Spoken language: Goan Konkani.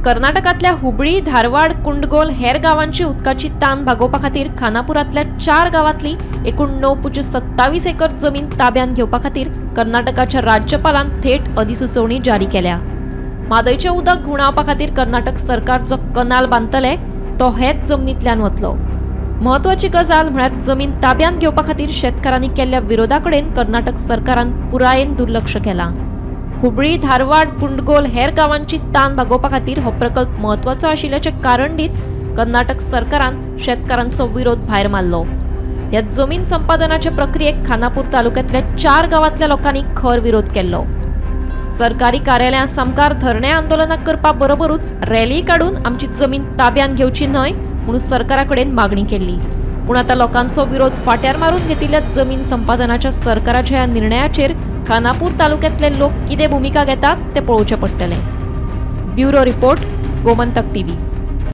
कर्नाटकांतल्या हुबळी, धारवाड, कुंडगोल हेर गांवांची उदकाची तान भागोवपा खातीर खानापुरांतल्या 4 गांवांतली एकूण 9.27 एकर जमीन ताब्यांत घेवपा खातीर कर्नाटकाच्या राज्यपालान थेट अधिसुचोवणी जारी केल्या. म्हादयचें उदक घुंवडावपा खातीर कर्नाटक सरकार जो कनाल बांदतले तो हेच जमनींतल्यान वतलो. म्हत्वाची गजाल म्हळ्यार जमीन ताब्यांत घेवपा खातीर शेतकारांनी केल्ल्या विरोधा कडेन कर्नाटक सरकारान पुरायेन दुर्लक्ष केलां. हुबळी, धारवाड, कुंडगोल हेर गांवांची तान भागोवपा खातीर हो प्रकल्प म्हत्वाचो आशिल्ल्याचें कारण दीत कर्नाटक सरकारान शेतकारांचो विरोध भायर मारलो. ह्या जमीन संपादनाचे प्रक्रियेक खानापूर तालुक्यांतल्या 4 गांवांतल्या लोकांनी खर विरोध केल्लो. सरकारी कार्यालयां सामकार धरणे आंदोलनां करपा बरोबरूच रॅली काडून आमची जमीन ताब्यांत घेवची न्हय म्हणून सरकारा कडेन मागणी केल्ली. पूण आतां लोकांचो विरोध फाट्यार मारून घेतिल्ल्या जमीन संपादनाच्या सरकाराच्या ह्या निर्णयाचेर खानापूर तालुक्यांतले लोक कितें भुमिका घेतात ते पळोवचें पडटलें. Bureau report, Gomantak TV.